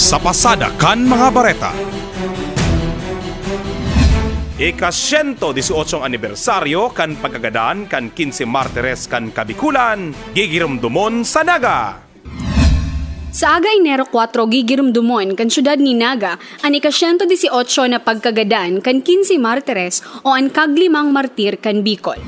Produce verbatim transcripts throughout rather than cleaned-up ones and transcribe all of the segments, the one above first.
Sa pasada kan mga bareta. Ika-siyento disyotso anibersaryo kan pagkagadan kan Quince Martires kan Kabikulan, gigiromdomon sa Naga. Sa aga Enero kwatro, gigiromdomon kan siyudad ni Naga an ika-siyento disyotso na pagkagadan kan Quince Martires o an Kaglimang Martir kan Bicol.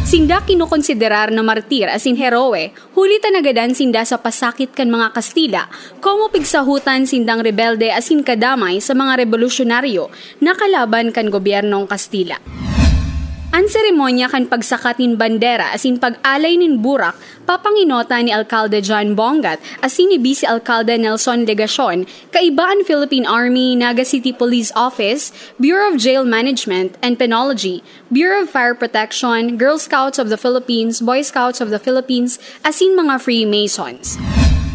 Sinda kinokonsiderar na martir asin heroe huli ta nagadan sinda sa pasakit kan mga Kastila, komo pigsahutan sindang rebelde asin kadamay sa mga rebolusyonaryo na kalaban kan gobyernong Kastila. An seremonya kan pagsakat nin bandera asin pag-alay nin burak papanginota ni Alkalde John Bongat asin ni Vice Alkalde Nelson Legacion, kaiba an Philippine Army, Naga City Police Office, Bureau of Jail Management and Penology, Bureau of Fire Protection, Girl Scouts of the Philippines, Boy Scouts of the Philippines, asin mga Freemasons.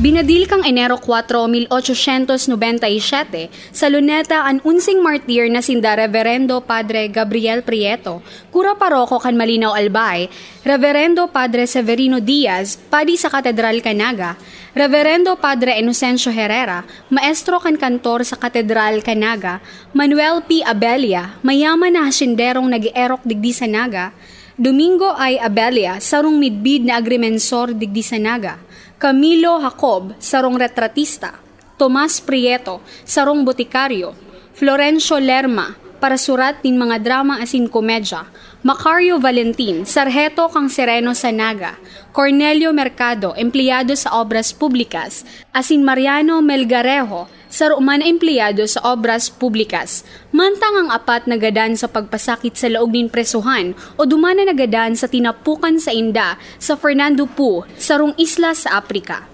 Binadil kang Enero kwatro, mil ochocientos nobenta y siete, sa Luneta an unseng martir na sinda Reverendo Padre Gabriel Prieto, kura paroko kan Malinao, Albay, Reverendo Padre Severino Diaz, padi sa Katedral kan Naga, Reverendo Padre Inocencio Herrera, maestro kan kantor sa Katedral kan Naga, Manuel P. Abella, mayaman na hasinderong nag-eerok digdi sa Naga, Domingo I. Abella, sarong midbid na agrimensor digdi sa Naga, Camilo Jacob, sarong retratista, Tomas Prieto, sarong botikaryo, Florencio Lerma, parasurat nin mga drama asin komedya, Macario Valentin, sarheto kan Sereno sa Naga, Cornelio Mercado, empleyado sa Obras Publikas, asin Mariano Melgarejo, saro man na empleyado sa Obras Publikas. Mantang ang apat nagadan sa pagpasakit sa laog nin presohan o duman na nagadan sa tinapukan sainda sa Fernando Poe, sarong isla sa Aprika.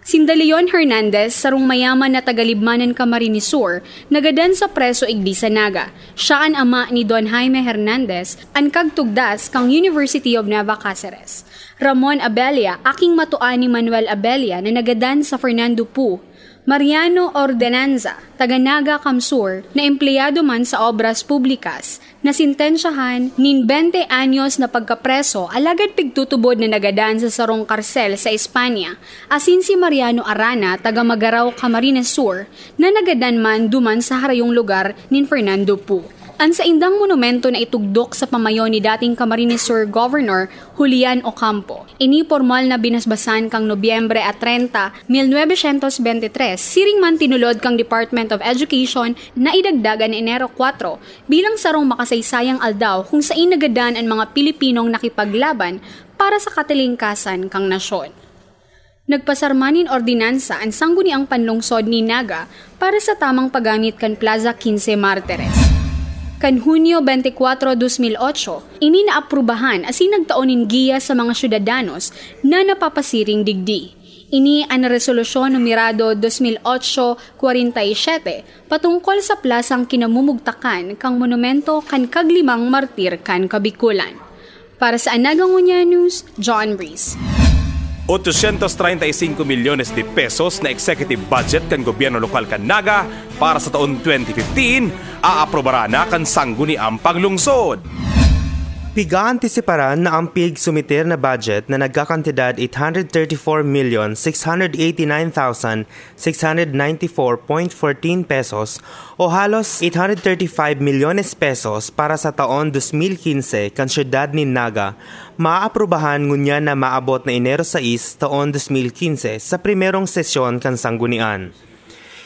Sinda Leon Hernandez, sarong mayaman na taga-Libmanan, Camarines Sur, nagadan sa preso igdi sa Naga. Siya an ama ni Don Jaime Hernandez, an kagtugdas kan University of Nueva Caceres. Ramon Abella, aking matua ni Manuel Abella na nagadan sa Fernando Poe. Mariano Ordenanza, taga Naga, Camsur, na empleyado man sa Obras Publikas, nasentensyahan nin bente anyos na pagkapreso alagad pigtutubod na nagadan sa sarong karsel sa Espanya, asin si Mariano Arana, taga Magarao, Camarines Sur, na nagadan man duman sa harayong lugar nin Fernando Poe. An saindang monumento na itugdok sa pamayo ni dating Camarines Sur Governor Julian Ocampo. Ini pormal na binasbasan kan Nobyembre a treinta, mil novecientos veintitrés, siring man tinulod kan Department of Education na idagdag an Enero kwatro bilang sarong makasaysayang aldaw kung sain nagadan an mga Pilipinong nakipaglaban para sa katalingkasan kan nasyon. Nagpasarma nin ordinansa an Sangguniang Panlungsod nin Naga para sa tamang paggamit kan Plaza Quince Martires. Kan Hunyo bente kwatro, dos mil otso, ini naaprubahan asin nagtao nin giya sa mga syudadanos na napapasiring digdi. Ini an Resolusyon Numerado dos mil otso kwarenta y siyete patungkol sa plasang kinamumugtakan kan monumento kan Kaglimang Martir kan Kabikulan. Para sa Anagang Unya News, John Breeze. Ochocientos treinta y cinco milyones de pesos na executive budget kan gobyerno lokal kan Naga para sa taon twenty fifteen, aaprobaran na kan Sangguniang Panlungsod. Piga-antisiparan na ang pig-sumiter na budget na nagkakantidad eight hundred thirty-four million six hundred eighty-nine thousand six hundred ninety-four point fourteen pesos o halos eight hundred thirty-five milyones pesos para sa taon dos mil quince kan siyudad nin Naga, maaprubahan ngunyan na maabot na Enero sais taon dos mil quince sa primerong sesyon kan Sanggunian.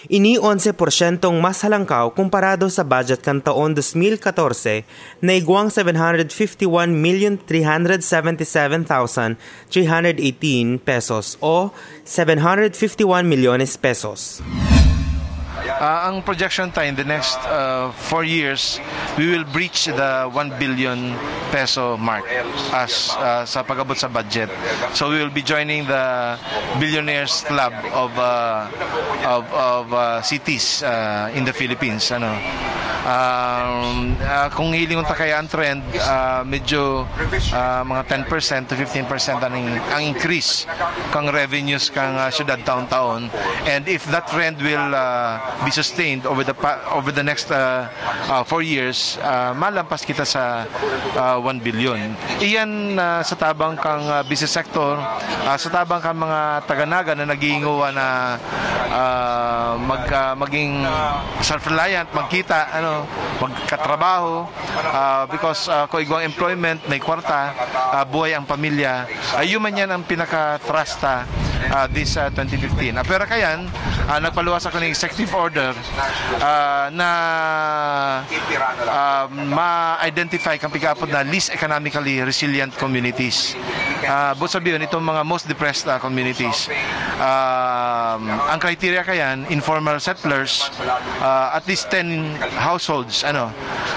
Ini onse porsyentong mas halangkaw komparado sa budget kan taon dos mil katorse na igwang seven hundred fifty-one million three hundred seventy-seven thousand three hundred eighteen pesos o seven hundred fifty-one milyones pesos. Uh, ang projection tayo in the next uh, four years, we will breach the one billion peso mark as uh, sa pag-abot sa budget. So we will be joining the billionaires club of uh, of, of uh, cities uh, in the Philippines. Ano. Um, uh, kung hilingon ta kaya ang trend, uh, medyo uh, mga ten percent to fifteen percent ang, ang increase kang revenues kang uh, syudad taon-taon. And if that trend will uh, be sustained over the over the next uh, uh, four years, uh, malampas kita sa uh, one billion. Iyan uh, sa tabang kang uh, business sector, uh, sa tabang kang mga taga-Naga na naghihinguwa na uh, mag, ah, maging self-reliant, magkita, ano, magkatrabaho, ah, because, ah, kung igwang employment, may kwarta, ah, buhay ang pamilya. Ayun man yan ang pinaka-thrust, ah, ah, this, ah, twenty fifteen. Ah, pero kayan, ah, nagpaluwas ako ng executive order, ah, na, ah, ma-identify kang pag-aapod na least economically resilient communities. Ah, but sabihin, itong mga most depressed, ah, communities. Um, ang criteria kayan, informal settlers, ah, at least ten households, ano.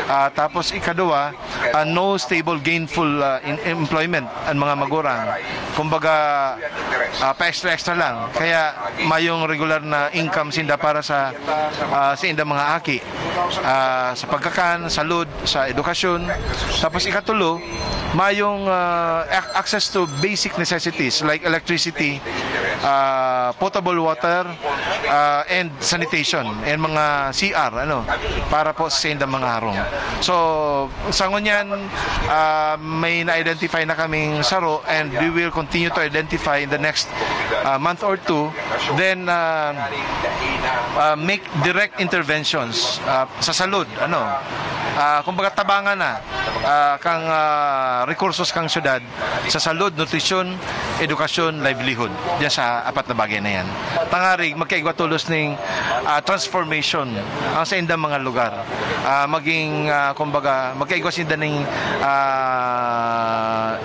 Ah, tapos ikaduwa, ah, no stable gainful, ah, in employment ang mga magurang. Kumbaga, ah, pa-extra-extra lang. Kaya mayong regular na income sinda para sa, ah, sa indang mga aki. Ah, sa pagkakan, salud, sa edukasyon. Tapos ikatulo, mayong, ah, ac-, access to basic necessities like electricity, ah, potable water, ah, and sanitation, and mga C R, ano, para po sa indang mga harong. So, sa ngunyan, ah, may na-identify na kaming saro, and we will continue to identify in the next, ah, month or two. Then, ah, ah, make direct interventions, ah, sa salud, ano. Ah, kumbaga, tabangan na, ah, kang, ah, rekursos kang syudad sa salud, nutrisyon, edukasyon, livelihood. Diyan sa apat na bagay na yan. Tangarig, magkaigwa tolos ning, ah, transformation ang sa indang mga lugar. Ah, maging, ah, kumbaga, magkaigwa sinda ning, ah,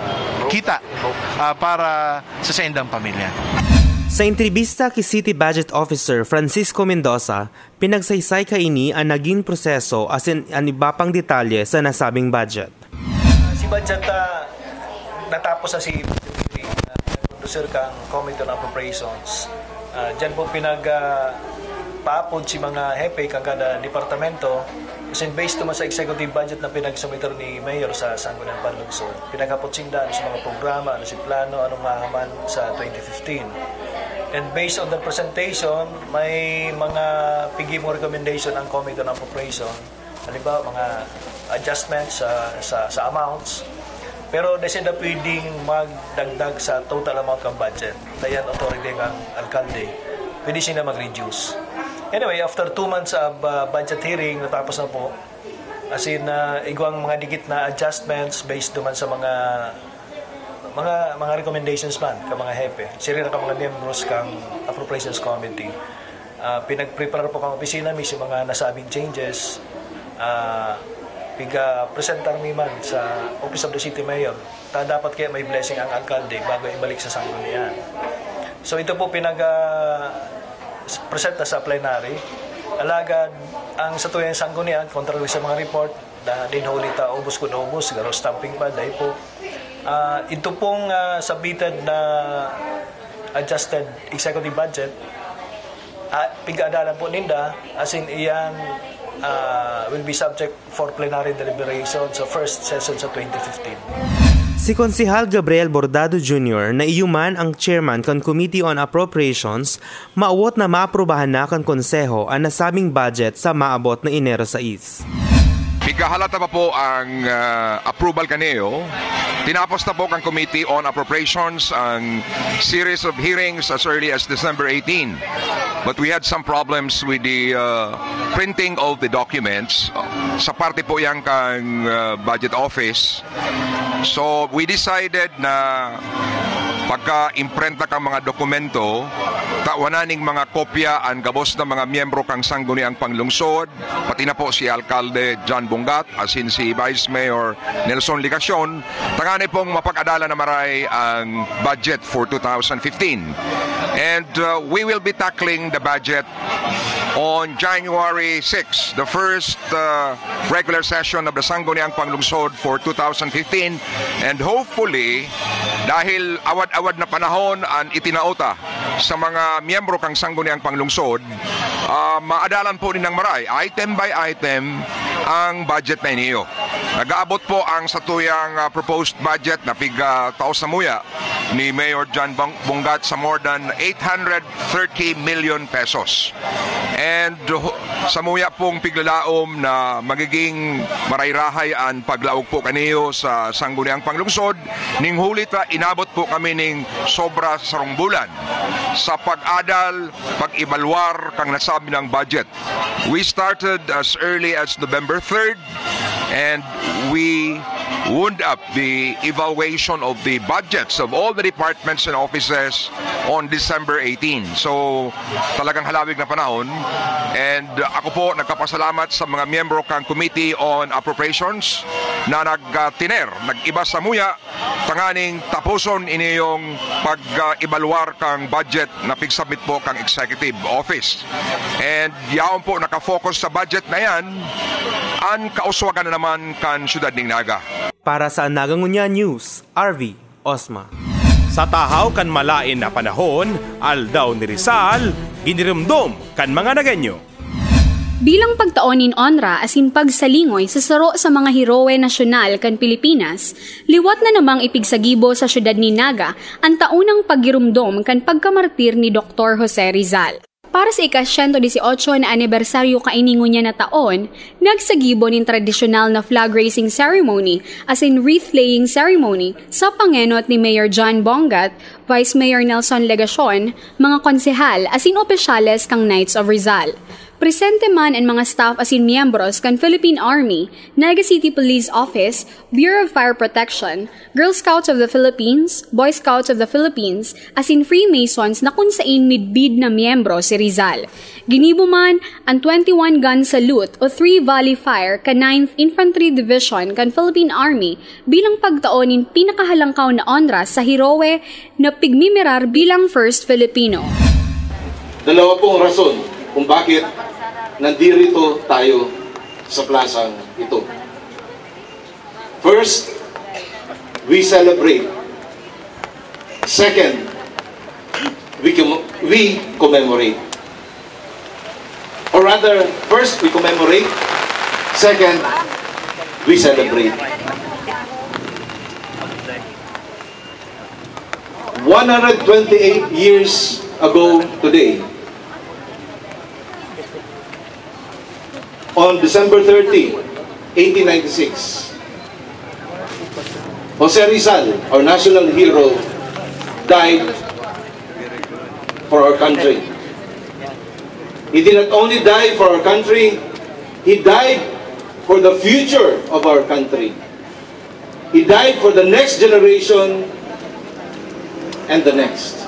kita, ah, para sa saindang pamilya. Sa entrevista ki City Budget Officer Francisco Mendoza, pinagsaysay kaini an nagin proseso asin an iba pang detalye sa nasabing budget. Si budget, ah, natapos na si budget hearing, ah, producer kang Committee on Appropriations. Ah, diyan po pinag, ah, paapod si mga hepe kan kada departamento. Kasi based naman sa executive budget na pinagsumiter ni Mayor sa Sangguniang Panlungsod, pinaghapot sinda ano sa mga programa, ano si plano, anong mahaman sa twenty fifteen. And based on the presentation, may mga pigimong recommendation ang Committee on Appropriation. Halimbawa, mga adjustments sa, sa, sa amounts. Pero di sila pwedeng magdagdag sa total amount ng budget. Kaya ang authority ng alkalde, pwede sila mag-reduce. Anyway, after two months of, uh, budget hearing, natapos na po. As in, uh, igwang mga dikit na adjustments based naman sa mga, mga, mga recommendations man ka mga hepe. Sila na ka mga miyembros kang Appropriations Committee. Ah, pinag-prepare po kang opisina mi sa mga nasabing changes. Ah, piga-presentar mi man sa Office of the City Mayor. Ta dapat kaya may blessing ang alkalde bago ibalik sa sanggunian. So ito po pinag, ah, presenta sa plenary. Alagad ang sa tuyang sanggunian, contrary sa mga report, na din huli ta ubos kun ubos, garo stamping pa, dai po. Ah, ito pong, ah, submitted na adjusted executive budget, ah, pig-aadalan po ninda, as in, iyan, ah, will be subject for plenary deliberation sa first session sa twenty fifteen. Si Konsehal Gabriel Bordado Junior na iyo man ang chairman kan Committee on Appropriations, mawot na maaprubahan na kan Konseho an nasabing budget sa maabot na Enero sais. Pigkahalata pa po ang, ah, approval kaneo. Tinapos na po kan Committee on Appropriations ang series of hearings as early as December eighteen. But we had some problems with the, uh, printing of the documents. Sa parte po yan kang, uh, budget office. So, we decided na pagka-imprenta kang mga dokumento, tawanan ning mga kopya ang gabos na mga miyembro kang Sangguniang Panglungsod, pati na po si Alkalde John Bungat, asin si Vice Mayor Nelson Ligacion, tangani pong mapag-adalan na maray ang budget for two thousand fifteen. And, uh, we will be tackling the budget on January six, the first, uh, regular session of the Sangguniang Panglungsod for two thousand fifteen. And hopefully, dahil awad-awad na panahon ang itinao ta sa mga miyembro kang Sangguniang Panglungsod, ah, maadalan po ninang maray, item by item, ang budget na iniyo. Nag-aabot po ang satuyang, ah, proposed budget na pig, ah, tao samuya ni Mayor John Bong-, Bongat sa more than eight hundred thirty million pesos. And, uh, samuya pong piglalaom na magiging marayrahay an paglaog po kaniyo sa Sangguniang Panglungsod, ning huli ta inabot po kami ning sobra sa sarong bulan sa pag-adal, pag-ebalwar kang nasabi ng budget. We started as early as November third, and we wound up the evaluation of the budgets of all the departments and offices on December eighteen. So, talagang halawig na panahon. And ako po nagpapasalamat sa mga miyembro kang Committee on Appropriations na nagtiner, nag-iba samuya tanganing tapuson iniyong pag-ebalwar kang budget na pig-submit po kang Executive Office. And yaon po nakafocus sa budget na yan an kauswagan na naman kan Siyudad nin Naga. Para sa Naga Ngunyan News, R V Osma. Sa tahaw kan malaen na panahon, Aldaw ni Rizal, ginirumdom kan mga Nagueño. Bilang pagtao nin onra asin pagsalingoy sa saro sa mga heroe nasyonal kan Pilipinas, liwat na namang ipigsagibo sa siyudad nin Naga an taunang paggiromdom kan pagkamartir ni Doktor Jose Rizal. Para sa ika-siyento dieciocho na anibersaryo kaini ngunyan na taon, nagsagibo nin tradisyonal na flag raising ceremony asin wreath-laying ceremony sa pangenot ni Mayor John Bongat, Vice Mayor Nelson Legacion, mga konsehal asin opisyales kan Knights of Rizal. Presente man an mga staff asin miyembros kan Philippine Army, Naga City Police Office, Bureau of Fire Protection, Girl Scouts of the Philippines, Boy Scouts of the Philippines, asin Freemasons na kun sain midbid na miyembro si Rizal. Ginibo man an twenty-one gun salute o three volley fire kan Ninth Infantry Division kan Philippine Army bilang pagtao nin pinakahalangkaw na onra sa heroe na pigmimirar bilang first Filipino. Dalawa pong rason kung bakit nandirito tayo sa plasang ito. First, we celebrate. Second, we com-, we commemorate. Or rather, first we commemorate, second, we celebrate. One hundred twenty-eight years ago today, on December thirty, eighteen ninety-six, Jose Rizal, our national hero, died for our country. He did not only die for our country, he died for the future of our country. He died for the next generation and the next.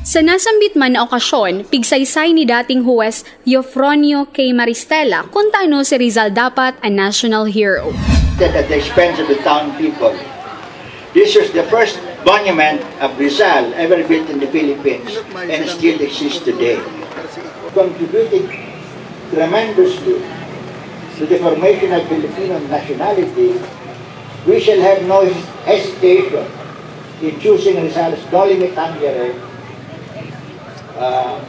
Sa nasambit man na okasyon, pigsaysay ni dating Huwes Eufronio K. Maristella kun tano si Rizal dapat an national hero. That at the expense of the town people. This was the first monument of Rizal ever built in the Philippines and still exists today. Contributed tremendously to the formation of Filipino nationality, we shall have no hesitation in choosing Rizal's Dole Mitangere, uh,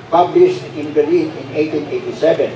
published in Berlin in eighteen eighty-seven.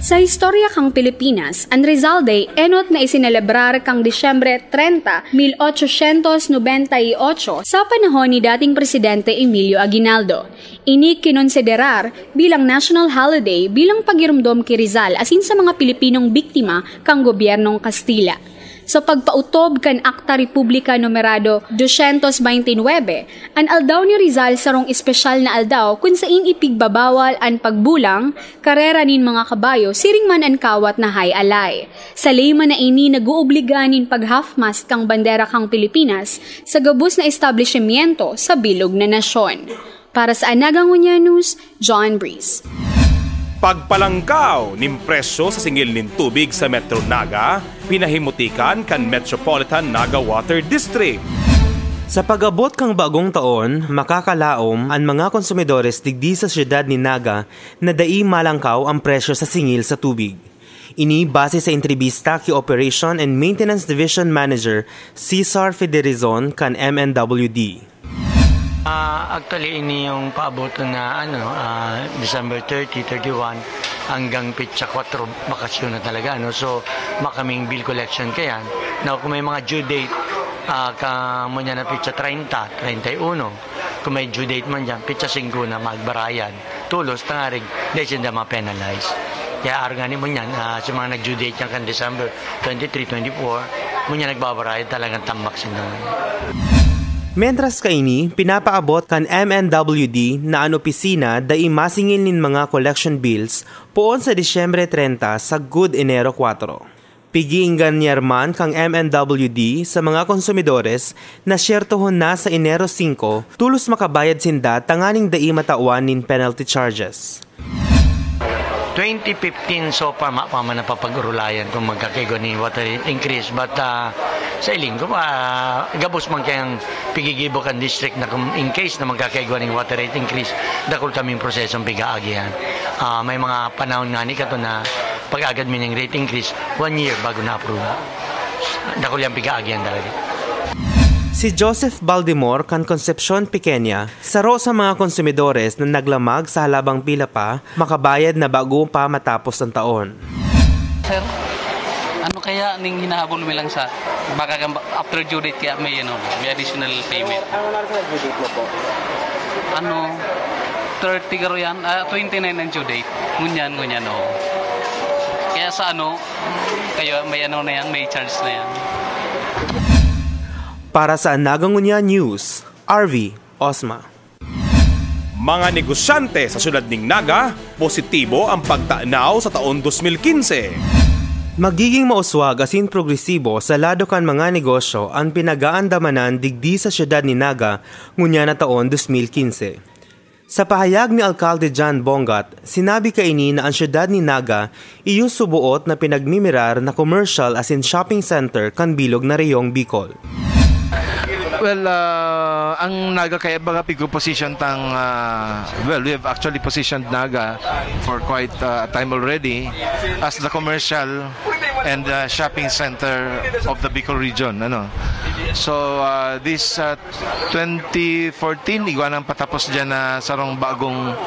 Sa istorya kan Pilipinas, an Rizal Day enot na isinelebrar kan Disyembre treinta, mil ochocientos noventa y ocho, sa panahon ni dating Presidente Emilio Aguinaldo. Ini kinonsiderar bilang national holiday bilang pagiromdom ki Rizal asin sa mga Pilipinong biktima kan gobyernong Kastila. Sa pagpaotob kan Akta Republika numerado doscientos veintinuebe, an Aldaw ni Rizal sarong espesyal na aldaw kun sain ipigbabawal an pagbulang, karera nin mga kabayo siring man an kawat na high alay. Sa ley man na ini nag-oobliga nin pag-half-mast kan bandera kan Pilipinas sa gabos na establisimyento sa bilog na nasyon. Para sa Anagang Onyanos, John Breeze. Pagpalangkaw nin presyo sa singil nin tubig sa Metro Naga, pinahimutikan kan Metropolitan Naga Water District. Sa pag-abot kan bagong taon, makakalaom an mga konsumidores digdi sa siyudad nin Naga na dai malangkaw an presyo sa singil sa tubig. Ini base sa entrevista ki Operation and Maintenance Division Manager Cesar Federizon kan M N W D. Ah, actually, ini yung paabot na, ano, ah, December thirty, thirty-one, hanggang petsa kwatro, bakasyon na talaga, ano? So, makaming bill collection kayan. Now, kung may mga due date, ah, ka, mo niya na petsa treinta, treinta y uno, kung may due date man dyan, petsa singko na magbarayad. Tulos, tangarig, dahil sinda ma-penalize. Kaya arog ngani mo niyan, ah, sa mga nag-due date niyan kan December twenty-three, twenty-four, mo niya nagbabarayad talagang tambak sinda. Mentras kaini, pinapaabot kan M N W D na an opisina dai masingil nin mga collection bills poon sa Disyembre treinta sagkod Enero kwatro. Pig-iinganyar man kan M N W D sa mga konsumidores na syertohon na sa Enero singko, tulos makabayad sinda tanganing dai matawan nin penalty charges. Twenty fifteen so far, ma-, pa man napapag-urulayan kung magkakaigwa ni water rate increase. But, ah, sa iling ko, ah, gabos man kayang pigigibo kan district na kung in case na magkakaigwa ning water rate increase, dakul kaming prosesong pigaagihan. Ah, may mga panahon nga ni kato na pag-agad mi ning rate increase, one year bago na-approve. Dakul yang pigaagihan talaga. Si Joseph Baldemor kan Concepcion Pequeña, saro sa mga konsumidores na naglamag sa halabang pila pa makabayad na bago pa matapos ang taon. Sir, ano kaya ning hinahabol mi lang sa baka kan-, after due date kaya may, ano, may additional payment? Ano, ano na sa due date mo po? Ano, thirty garo yan? Ah, twenty-nine ang due date. Ngunyan, ngunyan, oo. Kaya sa ano, kayo, may ano na yan, may charge na yan. Para sa Naga Ngunyan News, R V Osma. Mga negosyante sa siyudad ning Naga, positibo ang pagtanaw sa taon dos mil quince. Magiging mauswag asin progresibo sa lado kan mga negosyo an pinag-aandamanan digdi sa siyudad ni Naga ngunyan na taon dos mil quince. Sa pahayag ni Alkalde John Bongat, sinabi kaini na an siyudad ni Naga iyo suboot na pinagmimirar na commercial asin shopping center kan bilog na reyong Bicol. Well, ah, ang Naga kaya baga pigpo-position tang, ah, well, we have actually positioned Naga for quite, ah, a time already as the commercial and, ah, shopping center of the Bicol region, ano. So, ah, this, ah, twenty fourteen, igwa nang patapos dyan na sarong bagong,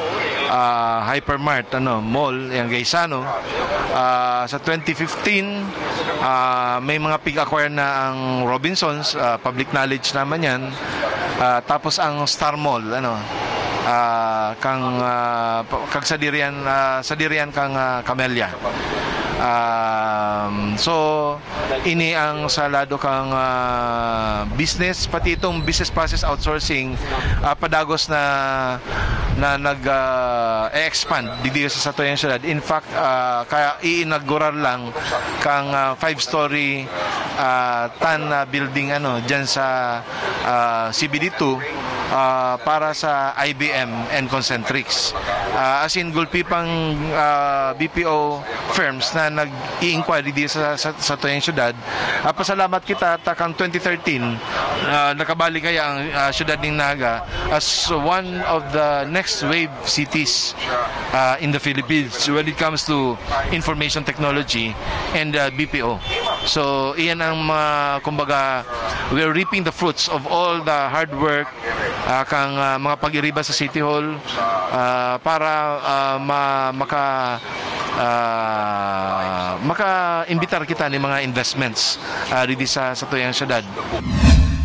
ah, hypermart, ano, mall, yang Gaisano. Ah, sa twenty fifteen, ah, may mga pig-acquire na ang Robinsons, ah, public knowledge naman yan. Ah, tapos ang Star Mall, ano, ah, kang, ah, pa-, kag sadirian, ah, sadirian kang, ah, Camellia. Um, so, ini ang sa lado kang, ah, business, pati itong business process outsourcing, ah, padagos na, na nag, ah, e-expand digdi sa satuyang syudad. In fact, ah, kaya i-inaugurar lang kang, ah, five-story, ah, tan na building, ano, dyan sa, ah, C B D two, ah, para sa I B M and Concentrix. Ah, as in, gulpi pang, ah, B P O firms na nag-i-inquire di sa, sa, satuyang syudad. Ah, pasalamat kita ta kan twenty thirteen, ah, nakabalik kaya ang, ah, syudad ning Naga as one of the next wave cities, ah, in the Philippines when it comes to information technology and, ah, B P O. So, iyan ang mga, kumbaga, we're reaping the fruits of all the hard work, ah, kang, ah, mga pag-iriba sa City Hall, ah, para, ah, ma-, maka-, ah, maka-imbitar kita ni mga investments, ah, didi sa, satuyang syudad.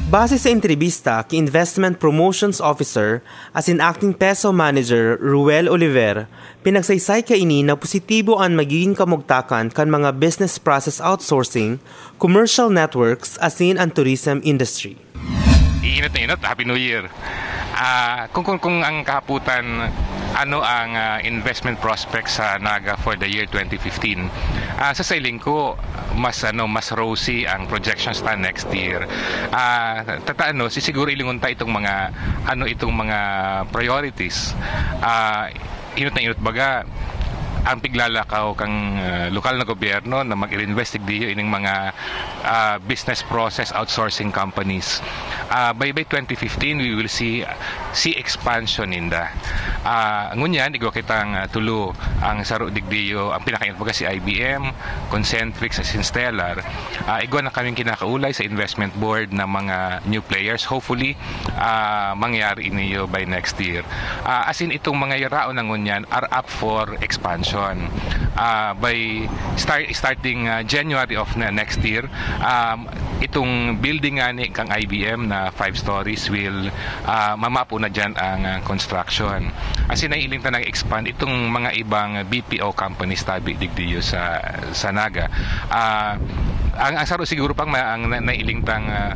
Base sa entrevista ki Investment Promotions Officer asin Acting PESO Manager Ruel Oliver, pinagsaysay kaini na positibo an magiging kamugtakan kan mga business process outsourcing, commercial networks asin an tourism industry. Iinot na inot, Happy New Year. Ah, kung, kung, kung ang kahapotan, ano ang, ah, investment prospects sa Naga for the year twenty fifteen? Ah, sa sailing ko, mas, ano, mas rosy ang projections ta next year. Ah, tata-, ano, sisiguro ilingon ta itong mga, ano, itong mga priorities. Ah, inot na inot baga, ang piglalakaw kan, ah, lokal na gobyerno na mag-irinvest digdiyo ining mga, ah, business process outsourcing companies. Ah, by, by twenty fifteen, we will see, see expansion ninda. Ah, ngunyan, igwa kitang, ah, tulo ang saro digdiyo, ang pinakainat baga si I B M, Concentrix, asin Stellar. Ah, igwa na kaming kinakaulay sa investment board ng mga new players. Hopefully, ah, mangyari iniyo by next year. Ah, asin itong mga yaraon na ngunyan are up for expansion. Ah, by start, starting, ah, January of na next year, um, itong building ngani kang I B M na five stories will, ah, mamapo na diyan ang, ah, construction. Asin naiiling ta nag-expand itong mga ibang B P O companies tabi digdiyo sa, sa Naga. Ah, ang, ang saro siguro pang ma-, ang na-, naiiling tang, ah,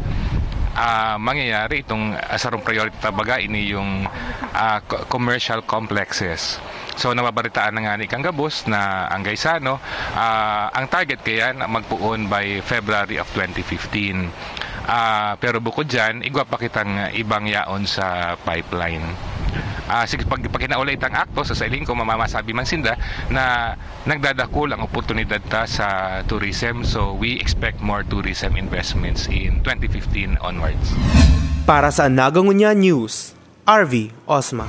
ah, mangyayari itong, ah, sarong priority ta baga ini yung, ah, co-, commercial complexes. So, nababaritaan na ngani kang gabos na ang Gaisano, ah, ang target kaya na magpoon by February of twenty fifteen. Ah, pero bukod diyan, igwa pa kitang ibang yaon sa pipeline. Ah, sige, pag, pag kinaulay itang akto, sa sailing ko, mamamasabi man sinda na nagdadakul ang oportunidad ta sa tourism. So, we expect more tourism investments in twenty fifteen onwards. Para sa Naga Ngunyan News, R V Osma.